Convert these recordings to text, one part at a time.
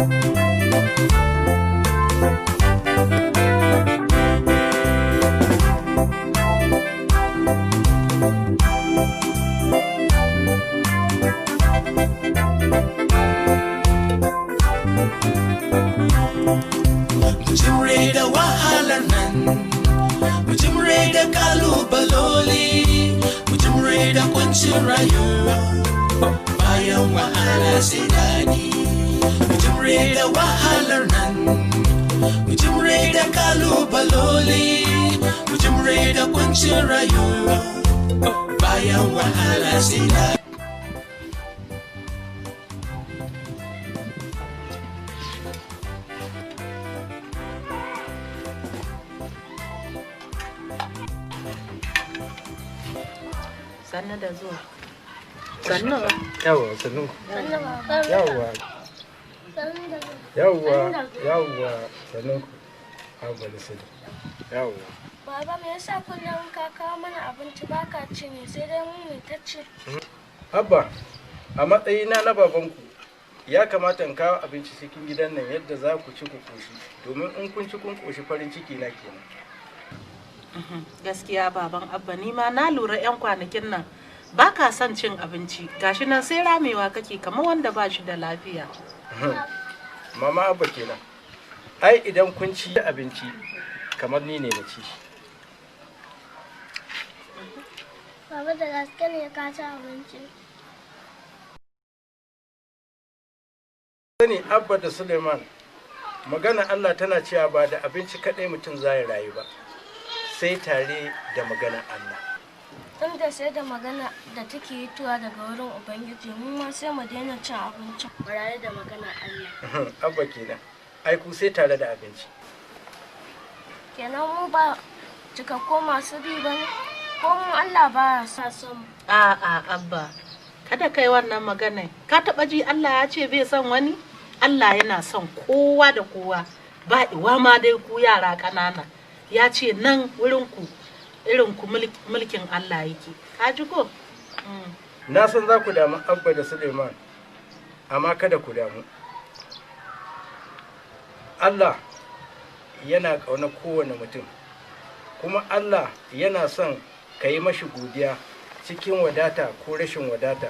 Mu jimre da wahalar nan, mu jimre da kalubaloli, mu jimre da kuncin rayuwa, bayan wahala sai daɗi. Mu jimre da wahalar nan, mu jimre da kalubaloli, mu jimre da kuncin rayuwa, bayan wahala sai daɗi. Sannu da zuwa. Sannu. Yawwa, sannu. Yawwa. Yawwa, yawwa, sannu. Abba da Sule. Yawwa. Baba, me yasa kullum ka kawo mana abinci baka ci ne, sai dai mu mu ta ci? Abba, a matsayina na babanku, ya kamata in kawo abinci cikin gidan nan yadda za ku ci ku koshi, domin in kun ci kun koshi, farin ciki na kenan. Gaskiya baban Abba, ni ma na lura 'yan kwanakin nan ba ka son cin abinci, gashi nan sai ramewa kake kamar wanda ba shi da lafiya. Mama Abba kenan. Ai idan kun ci abinci kamar ni ne na ci shi. Baba, da gaske ne ka ci abinci? Sani Abba da Suleiman, magana Allah tana cewa ba da abinci kaɗai mutum za ya rayu ba, sai tare da magana Allah. Inda sai da magana da take hitowa daga wurin Ubangiji, mu ma sai mu daina cin abinci, mu rayu da magana Allah. Abba kenan. Ai ku sai tare da abinci. Kenan mu ba cikakku masu bi ba ne? Ko mu Allah ba ya sa son mu? A'a Abba, kada kai wannan magana. Ka taɓa ji Allah ya ce bai son wani? Allah yana son kowa da kowa. Ba iwa ma dai ku yara ƙanana. Ya ce nan wurin ku irin ku mulkin Allah yake. Ka ji ko? Na san za ku damu, Abba da Suleiman, amma kada ku damu. Allah yana ƙauna kowane mutum, kuma Allah yana son ka yi mashi godiya cikin wadata ko rashin wadata,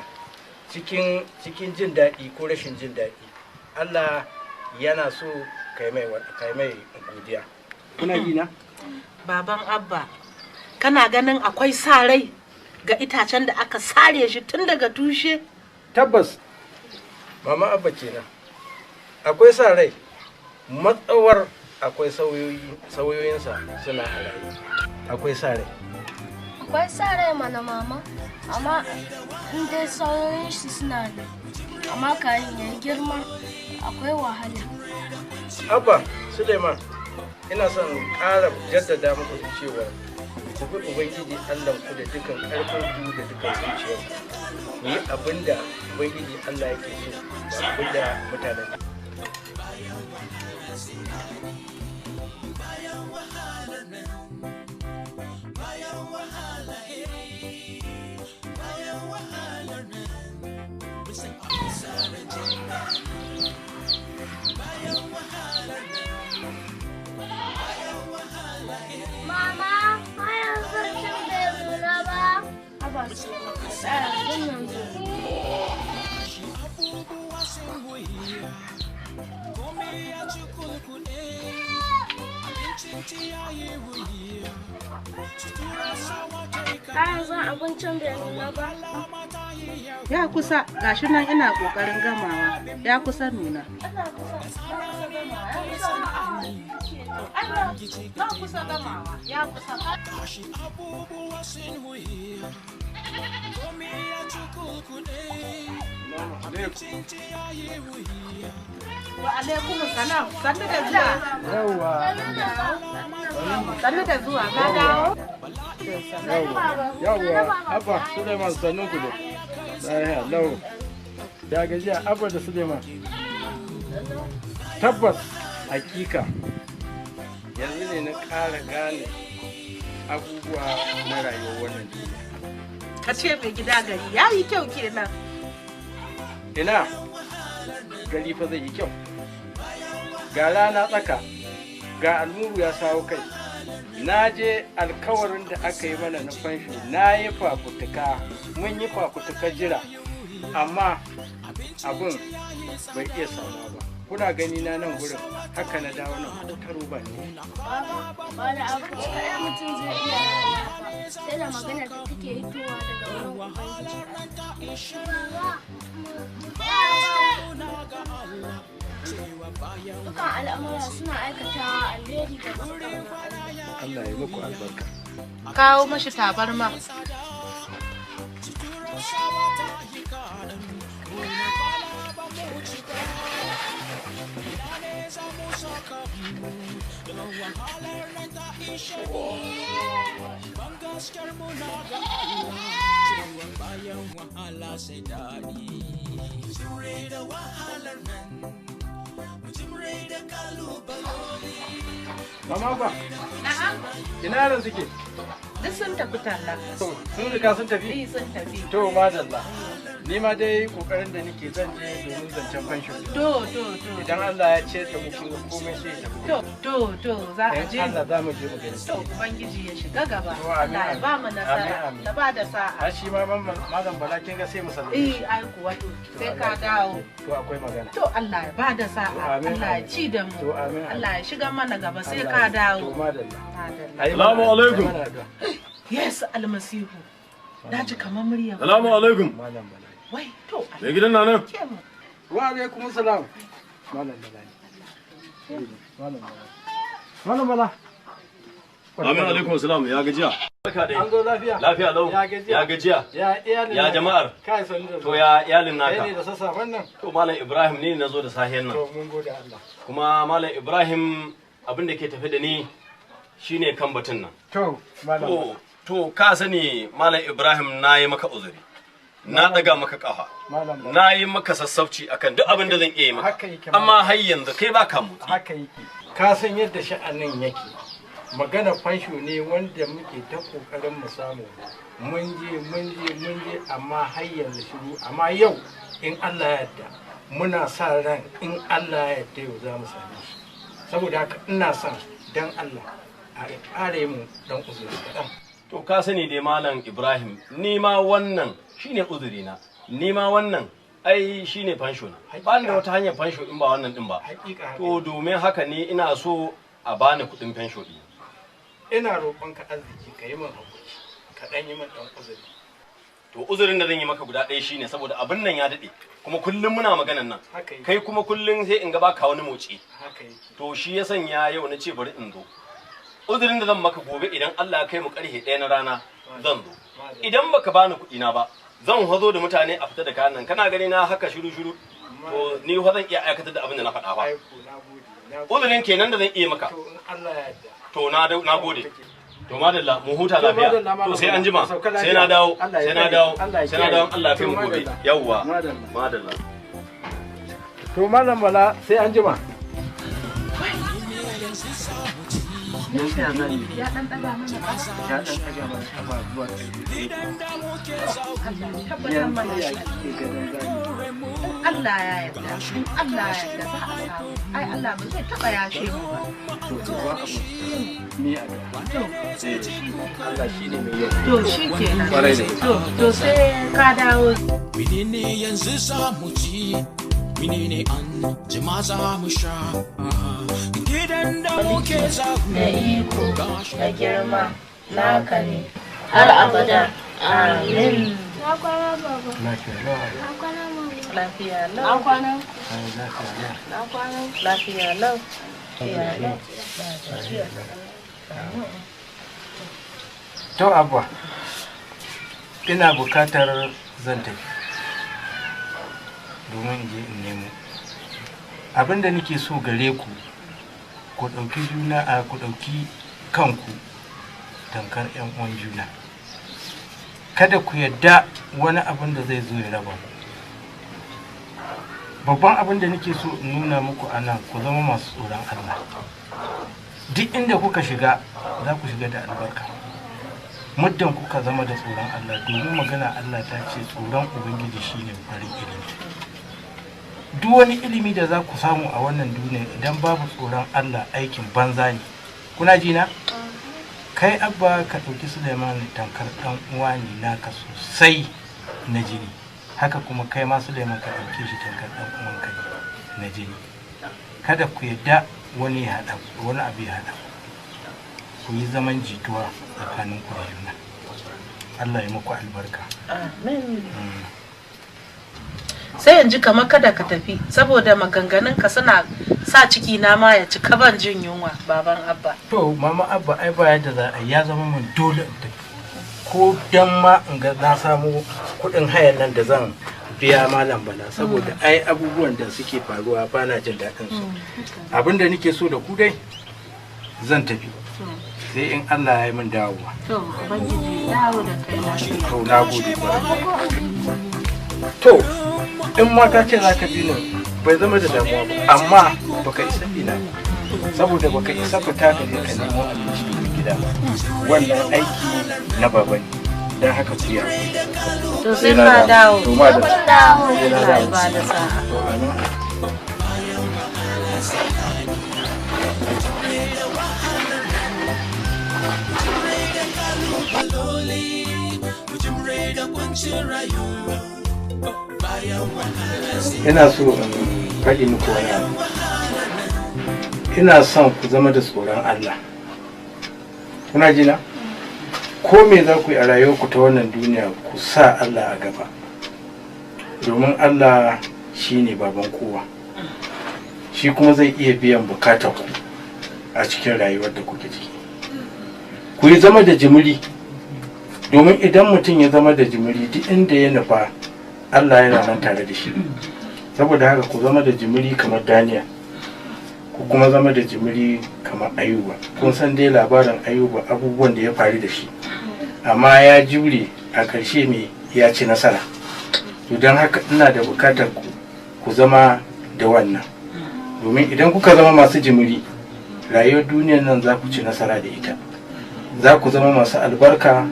cikin jin daɗi ko rashin jin daɗi. Allah yana so ka yi mai godiya. Kuna ji na? Baban Abba, kana ganin akwai sa rai ga itacen da aka sare shi tun daga tushe? Tabbas, Mama Abba kenan. Akwai sa rai, matsawar akwai sauyoyinsa suna a raye. Akwai sa rai. Akwai sa rai mana mama, amma in dai sauyoyin shi suna nan, amma kayan ya girma akwai wahala. Abba, Suleiman, ina son ƙara jaddada muku cewa ku bi Ubangiji Allahnku da dukan ƙarfinku da dukan zuciyarku. Ku yi abin da Ubangiji Allah yake so, ba abin da mutanen. Mama, har yanzu cin bai nuna ba. Abba, ka tsaya yanzu nan. Har yanzu abincin bai nuna ba. Ya kusa, gashi nan ina ƙoƙarin gamawa, ya kusa nuna. Ya kusa gamawa, ya kusa. Wa alaikum salam, sannu da zuwa. Yawwa. Sannu da zuwa, ka dawo? Yawwa, Abba, Suleiman, sannun ku da. Lafiya lau. Ya gajiya, Abba da Suleiman? Tabbas, hakika yanzu ne na ƙara gane abubuwa na rayuwar wannan duniya. Ka ce mai gida, gari ya yi kyau kenan. Ina gari fa zai yi kyau. Ga rana tsaka, ga almuru ya sawo kai. Na je alkawarin da aka yi mana na fansho, na yi fafutuka, mun yi fafutuka jira, amma abin bai iya samuwa ba. Kuna gani na nan gurin, haka na dawo nan ko taro ba ne. Baba, ba da abinci kaɗai mutum zai iya rayuwa ba, sai da magana da take hitowa daga wurin Ubangiji. Dukan al'amura suna aikatawa alheri ga masu ƙaunar Allah. Allah ya muku albarka. Kawo mashi tabarma. Mama ba, Na'am. ina yaran suke? Duk sun tafi talla. To, sun riga sun tafi? Eh, sun tafi. To, madalla. Ni ma dai kokarin da nake zan je domin zancen fansho. To. Idan Allah ya ce da mu kin ga komai sai ya tafi. To, za a In je. Allah za mu je mu gani. To, Ubangiji ya shiga gaba. To, amin, Allah ya amin. ba mu nasara. Amin, amin. Da ba da sa'a. Har shi ma malam Bala kin ga sai mu sallame shi. Eh, ai kuwa to, sai ka dawo. To akwai magana. To Allah ya ba da To, sa'a. amin, Allah ya amin. ci da mu. To, amin, amin. Allah ya shiga mana gaba sai Allah ka ya- dawo. To madalla. Madalla. Ayi mana- Salamu alaikum. ayi mana addu'a. Yes, Almasihu. Na ji kamar murya. Salamu alaikum. Malam Bala. Wai, to Mai gidan na nan? ke mu. Wa alaikum salam. Malam Bala. ne. Malam Bala. Malam Bala. Amin alaikum salam ya gajiya. Barka dai. An zo lafiya? Lafiya lau. Ya gajiya. Ya gajiya. Ya iyalin Ya naka? jama'ar. Kai sannu da To zuwa. ya iyalin Kai ne naka. da sassafen nan? To Malam Ibrahim ne na zo da sahiyan nan. To mun gode Allah. Kuma Malam Ibrahim abin da ke tafe da ni shine kan batun nan. To Malam Bala. To ka sani Malam Ibrahim na yi maka uzuri. Na daga maka kafa. Malam Bala. Na yi maka sassauci akan duk abin da zan iya yi maka. Haka yake, Malam. Amma har yanzu kai baka motsi. Haka yake. Ka san yadda sha'anin yake. Magana fansho ne wanda muke ta kokarin mu samu. Mun je mun je mun je amma har yanzu shiru amma yau in Allah ya yarda muna sa ran in Allah ya yarda yau za mu same shi. Saboda haka ina son dan Allah a ƙara mu dan uzuri kaɗan. To ka sani dai Malam Ibrahim, ni ma wannan shine uzurina, ni ma wannan ai shine fansho na. Ba ni da wata hanyar fansho in ba wannan din ba. Hakika haka. To domin haka ne ina so a bani kuɗin fansho ɗin. Ina roƙonka arziki ka yi min hakuri ka ɗan yi min ɗan uzuri. To uzurin da zan yi maka guda ɗaya shine saboda abin nan ya daɗe kuma kullum muna maganan nan. Haka yake. Kai kuma kullum sai in ga baka wani motsi. Haka yake. To shi ya sanya yau na ce bari in zo. Uzurin da zan maka gobe idan Allah ya kai mu karhe 1 na rana zan zo. Idan baka bani kuɗi na ba zan hazo da mutane a fita da kayan nan kana gani na haka shiru shiru to ni fa zan iya aikatar da abin da na faɗa ba. Ai ko na gode. Na gode. Uzurin kenan da zan iya maka. To in Allah ya yarda. To na gode. To madalla mu huta To, lafiya. madalla, malam. To sai an jima. Sauka lafiya. Sai na dawo. Allah ya Sai na tsare. dawo. Allah ya Sai na kiyaye. dawo Allah ya kai mu To, gobe. madalla. Yawwa. Madalla. Madalla. To Malam Bala sai an jima. Ya dan daga mana ƙafa. Ya ɗan ɗaga mana ƙafa zuwa ƙarfe ɗaya. Allah ya tabbatar mana Yanzu ya shi. kike ganin zani. In Allah ya yarda, in Allah ya yarda za a samu. Ai Allah ba zai taɓa yashe mu ba. To babban abu ni a ga. To, Allah shi ne mai yau. to shi kenan. Kwarai da To sai ka dawo. Menene yanzu za mu ci, menene an jima za mu sha. Gidan da muke zaune Da iko da girma naka ne har abada. Amin. Na kwana baba. Lafiya lau. Na kwana mama. Lafiya Na lau. kwana. Ai, lafiya lau. Na kwana. Lafiya lau. Lafiya lau. To Abba, ina bukatar zan tafi domin in je in nemo. Abin da nake so gare ku, ku ɗauki juna a ku ɗauki kanku tamkar 'yan uwan juna. Kada ku yadda wani abin da zai zo ya raba ku. Babban abin da nake so in nuna muku a nan ku zama masu tsoron Allah. Duk inda kuka shiga, za ku shiga da albarka. Muddin kuka zama da tsoron Allah, domin magana Allah ta ce tsoron Ubangiji shine farin ilimi. Duk wani ilimi da za ku samu a wannan duniya, idan babu tsoron Allah, aikin banza ne. Kuna ji na? Kai Abba, ka ɗauki Suleiman tamkar ɗan uwa ne naka sosai na jini. Haka kuma kai ma Suleiman, ka ɗauke shi tamkar ɗan uwanka ne na jini. Kada ku yadda wani ya haɗa ku, wani abu ya haɗa ku. Ku yi zaman jituwa tsakanin ku da juna. Allah ya muku albarka. Amin. Sai in ji kamar kada ka tafi, saboda maganganunka suna sa ciki na ma ya cika, ban jin yunwa, baban Abba. To mama Abba, ai ba yadda za a yi, ya zama mun dole in tafi, ko dan ma in ga na samu kuɗin hayan nan da zan biya Malam Bala, saboda ai abubuwan da suke faruwa ba na jin daɗin su. Abin da nake so da ku dai, zan tafi, sai in Allah ya yi min dawowa. To, Ubangiji ya dawo da kai lafiya. To, na gode kwarai. To, in ma ka ce za ka bi ni, bai zama da damuwa ba, amma baka isa ina ba, saboda baka isa fita ka je ka nemo abinci daga gida ba. Wannan aiki na baba ne, don haka ku yi hakuri. To, sai ka dawo. To, ma da sai na Allah ya dawo. ba da sa'a. To, amin. Mu jimre da kuncin rayuwa bayan wahala sai Ina so in faɗi muku wani abu. Ina son ku zama da tsoron Allah. Kuna ji na? Ko me za ku yi a rayuwarku ta wannan duniya, ku sa Allah a gaba, domin Allah shi ne baban kowa, shi kuma zai iya biyan bukatar ku a cikin rayuwar da kuke ciki. Ku yi zama da jimiri, domin idan mutum ya zama da jimiri, duk inda ya nufa Allah yana nan tare da shi. Saboda haka ku zama da jimiri kamar Daniel, ku kuma zama da jimiri kamar Ayuba. Kun san dai labarin Ayuba, abubuwan da ya faru da shi, amma ya jure, a ƙarshe mai ya ci nasara. To, don haka ina da bukatar ku ku zama da wannan, domin idan kuka zama masu jimiri, rayuwar duniyar nan za ku ci nasara da ita, za ku zama masu albarka.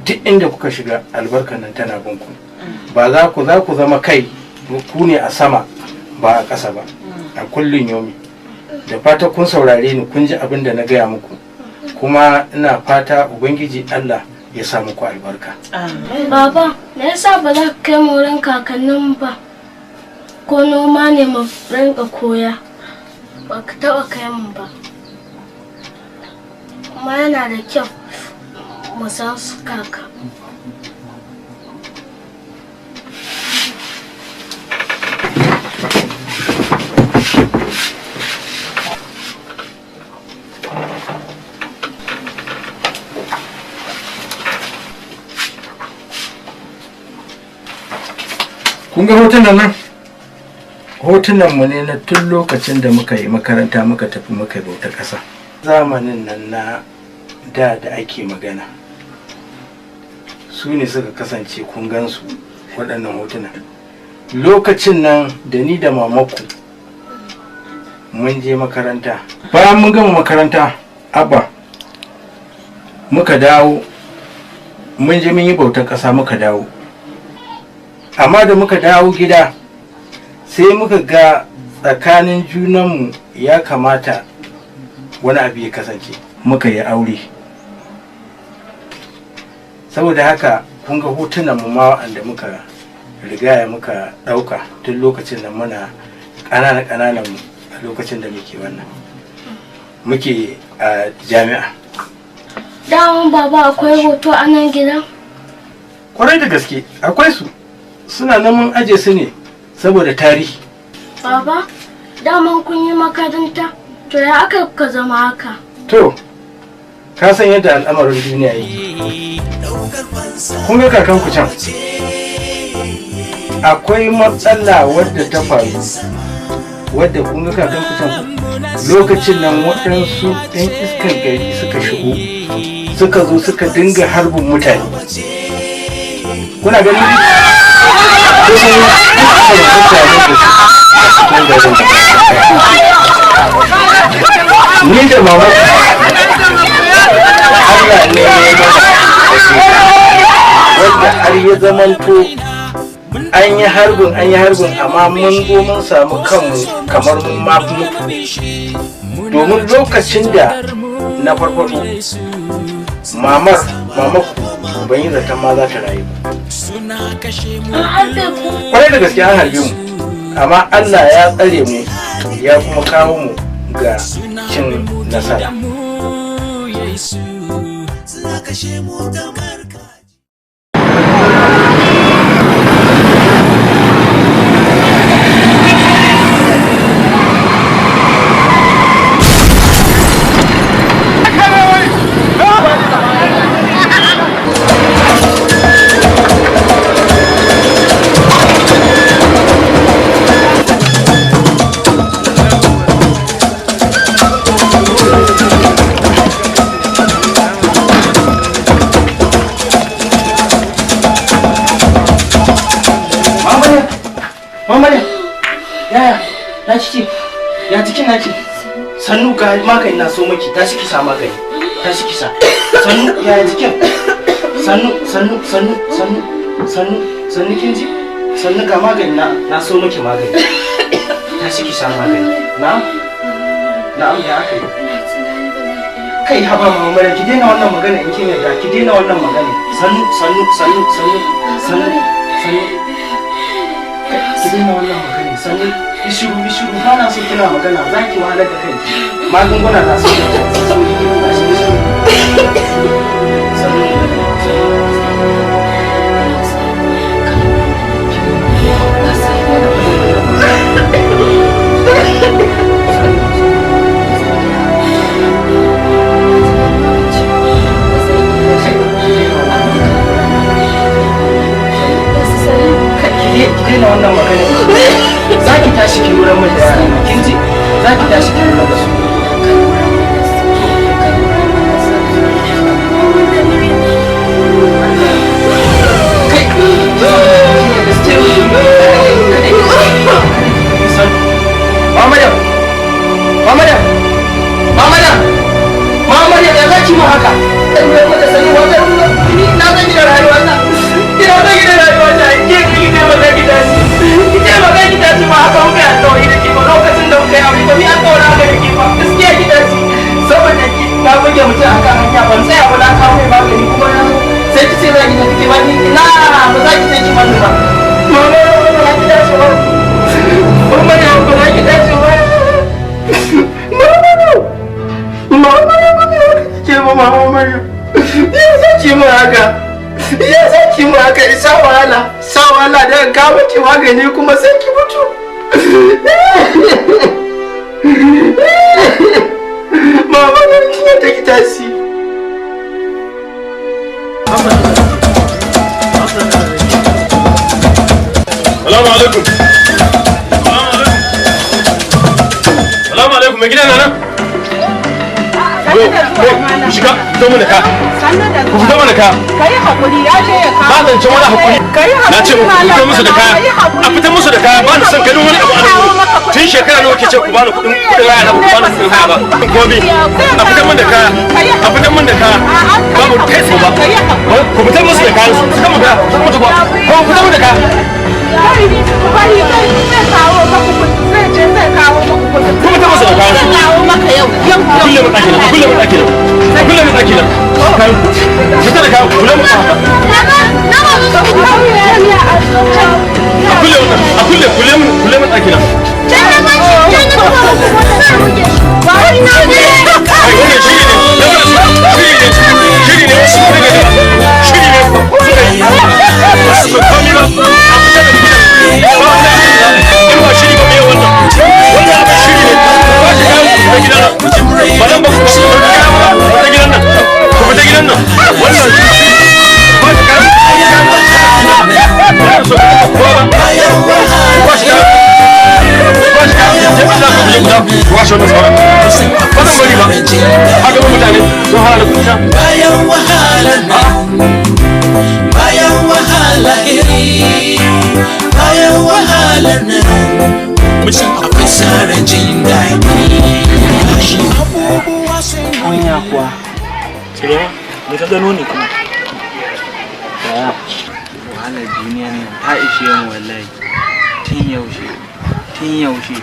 Duk inda kuka shiga, albarkar nan tana bin ku. Ba za ku zama kai ku ne a sama ba a ƙasa ba a kullun yomi. Da fata kun saurare ni, kun ji abin da na gaya muku, kuma ina fata Ubangiji Allah ya sa muku albarka. Amin. Baba, me yasa ba za ka kai mu wurin kakannin ba? Ko noma ne mu rinka koya? Ba ka taɓa kai mu ba. Kuma yana da kyau mu san su kaka. Kun ga hotunan nan? Hotunan mu ne na tun lokacin da muka yi makaranta, muka tafi muka yi bauta ƙasa, zamanin nan na da da ake magana. Su ne suka kasance, kun gansu waɗannan hotuna. Lokacin nan da ni da mamaku mun je makaranta. Bayan mun gama makaranta, Abba, muka dawo, mun je mun yi bautar ƙasa, muka dawo. Amma da muka dawo gida, sai muka ga tsakanin junanmu ya kamata wani abu ya kasance, muka yi aure. Saboda haka kun ga hotunan mu ma wa'anda muka rigaya muka ɗauka tun lokacin da muna ƙanana ƙananan mu, a lokacin da muke wannan, muke a jami'a. Daman baba, akwai hoto a nan gidan? Kwarai da gaske akwai su, suna nan, mun aje su ne saboda tarihi. Baba, daman kun yi makaranta, to ya aka ka zama haka? To, ka san yadda al'amarin duniya yake. Kun ga kakanku can, akwai matsala wadda ta faru, wadda kun ga kakanku can, lokacin nan waɗansu ɗan iskar gari suka shigo, suka zo suka dinga harbin mutane. Kuna ganin kusan dukkan mutanen da suke cikin garin. Ni da mama, Allah ne ya yi mana wanda har ya zamanto An yi harbin, an yi harbin, amma mun zo mun samu kanmu kamar mun ma mutu. Domin lokacin da na farfado, mamar mamaku ban yi zaton ma za ta rayu. An harbe ku? Kwarai da gaske an harbe mu, amma Allah ya tsare mu ya kuma kawo mu ga cin nasara. Mamaya, yaya, na ciki, ya cikin naki. Sannu, ga magani na so maki, tashi ki sa magani, tashi ki sa. Sannu, yaya jikin? Sannu, sannu, sannu, sannu, sannu, sannu kin ji? Sannu, ga magani na so maki magani. Tashi ki sa magani. Na'am? Na'am, ya aka yi? Kai, haba mama, ki daina wannan magana in kin yarda, ki daina wannan magana. Sannu, sannu, sannu, sannu, sannu, sannu. Ki daina wannan magana, sannu, ishiru, ishiru, ba na so kina magana, za ki wahalar da kanki. Magunguna na so sauri, ba shi, ishiru. Sannu, sannu. Ki daina wannan magana. Za ki tashi ki lura min da yaran, kin ji? Za ki tashi ki lura da su. Mama Maryam! Mama Maryam! Mama Maryam, ya zaki mu haka? Na zan yi da rayuwa na. Ina zan yi da rayuwa na. Ke ki taimaka ki tashi. Ki taimaka ki tashi, ba haka muka yi alƙawari da ke ba lokacin da muka yi aure, ba mu yi alƙawarin haka da ke ba. Gaskiya ki tashi. Saboda ki na buge mutum a kan hanya, ban tsaya ba, na kawo mai magani kuma na zo. Sai ki ce za ki tafi ki bani, ina ba za ki je ki bani ba. Mama Maryam, ba za ki tashi ba. Mama Maryam, ba za ki tashi ba. Ke ba, Mama Maryam. Ya zaki mu haka. Ya zaki mu haka, isa wahala. Sa wahala da kawo ki magani kuma sai ki mutu. Mama Maryam, ki ta ki tashi. Salamu alaikum. Salamu alaikum. Salamu alaikum, mai gidan na nan? Go, go, ku shiga, fito mana ka. Ku fito mana ka. Kai hakuri, ya je ya kawo. Ba zancen wani hakuri. Kai hakuri. Na ce muku ku fito musu da kaya. A fita musu da kaya, ba ni son ganin wani abu a nan wurin. Tun shekara nawa ke ce ku bani kuɗin kuɗin haya na, ku bani kuɗin haya ba. Gobe a fitar min da kaya. A fitar min da kaya. Babu kai su ba. Ku fitar musu da kayan su. Suka mu kaya. Suka mutu ba. Ku fitar min da kaya. Bari, bari, zai kawo maka kuɗi, zai je zai kawo maka kuɗi. Ku fitar musu da kayan su. Zai kawo maka yau, yau, yau. Kulle mu ɗaki nan. Kulle mu ɗaki nan. Kulle mu ɗaki nan. Kayan ku. Fitar da kayan ku. Kulle mu haka. A kulle wannan. A kulle, kulle mu, kulle mu ɗaki nan. Ai, wannan shiri ne. Shiri ne. Shiri ne. Shiri ne. Shiri ne. Suka yi. Ba su so komi ba. A fita da gidan. Ba wanda ya shiga. In ba shiri ba, me wannan? Wannan abin shiri ne. Ba shi kayan ku fita gidan nan. Ba nan ba ku ba ku ba. Ku fita gidan nan. Ku fita gidan nan. Wannan shiri ne. Ba shi kayan ku fita gidan nan. Ba su so kowa ba. Ba shi kayan ku. Ba shi kayan ku. Sai Allah ku je ku dawo. Ku washe wannan sauran. Ba zan bari ba. Haka ba mutane sun hana da kuɗi na. Bayan wahala nan, bayan wahala iri, bayan wahala nan, mutum akwai tsarin jin daɗi. Gashi abubuwa sun Anya kuwa. Tsire, me ka gano ne kuma? Yaya. Wahalar duniyar nan ta ishe mu wallahi. Tun yaushe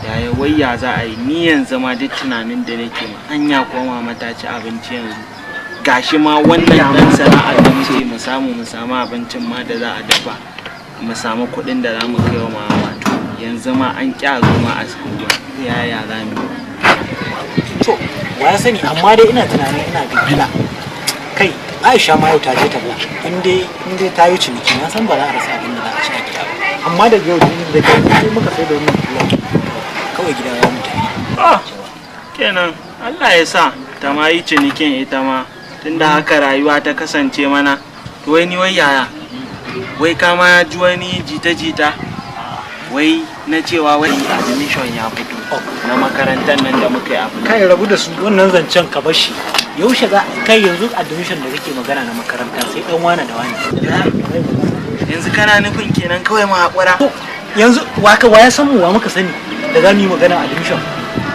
yaya wai ya za a yi ni yanzu ma duk tunanin da nake ma anya ko mama ta ci abinci yanzu gashi ma wannan dan sana'ar da muke mu samu mu samu abincin ma da za a dafa mu samu kuɗin da za mu kai wa mama, to yanzu ma an ƙya zo ma a samu ba, yaya za mu yi? To wa ya sani, amma dai ina tunanin ina ga kai Aisha ma yau ta je talla, in dai ta yi ciniki na san ba za a rasa abin da za a ci a gida ba, amma daga yau da kai sai muka sai da wannan kula kawai gida za mu tafi. Ah, kenan Allah ya sa ta ma yi cinikin ita ma, tunda haka rayuwa ta kasance mana. To wai ni wai yaya, wai ka ma ji wani jita-jita wai na cewa wai admission ya fito na makarantar nan da muka yi abu. Kai rabu da su, wannan zancen ka bar shi. Yaushe za kai yanzu admission da kake magana na makaranta sai dan wane da wane. Yanzu kana nufin kenan kawai mu haƙura? Yanzu wa ka wa ya san mu, wa muka sani da za mu yi magana admission?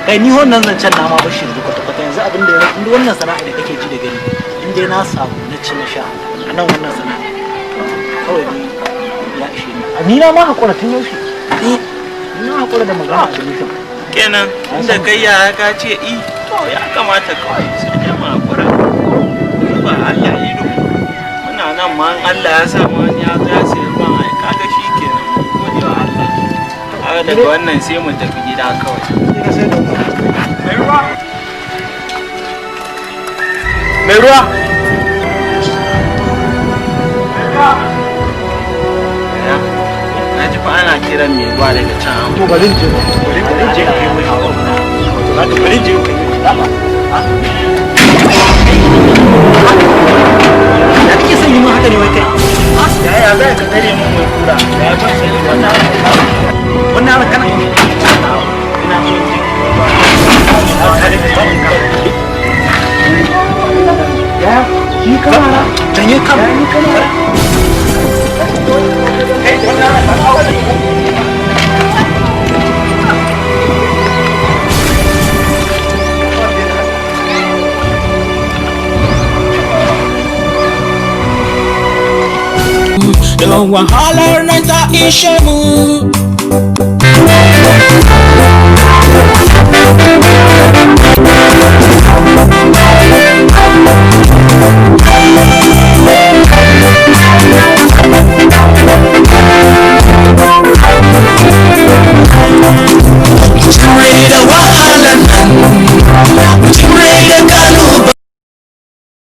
Kai ni wannan zancen na ma bar shi yanzu kwata-kwata. Yanzu abin da ya inda wannan sana'a da kake ji da gani, in dai na samu na ci na sha a nan wannan sana'a kawai ni ya ishe ni. A ni na ma haƙura tun yaushe, ni na haƙura da magana admission. Kenan inda kai yaya ka ce i to ya kamata kawai sai dai mu haƙura ba Allah ido muna nan ma in Allah ya sa ma wani ya zo ya sayi ruwan ai kaga shi kenan, mun gode wa Allah. Kaga daga wannan sai mu tafi gida kawai. Mai ruwa, mai ruwa. Yaya, na ji fa ana kiran mai ruwa daga can. To bari in je, bari in je in kai mai hawa. To bari in je in kai mai dama. Ya kake son yi mun haka ne wai kai? Yaya za ka tare mun mai kura? Ya ban sani wannan Wannan yaron kana ina son jin. Ya ni kamara janye kam ni kamara. Don wahalar nan ta ishe mu. Jimre da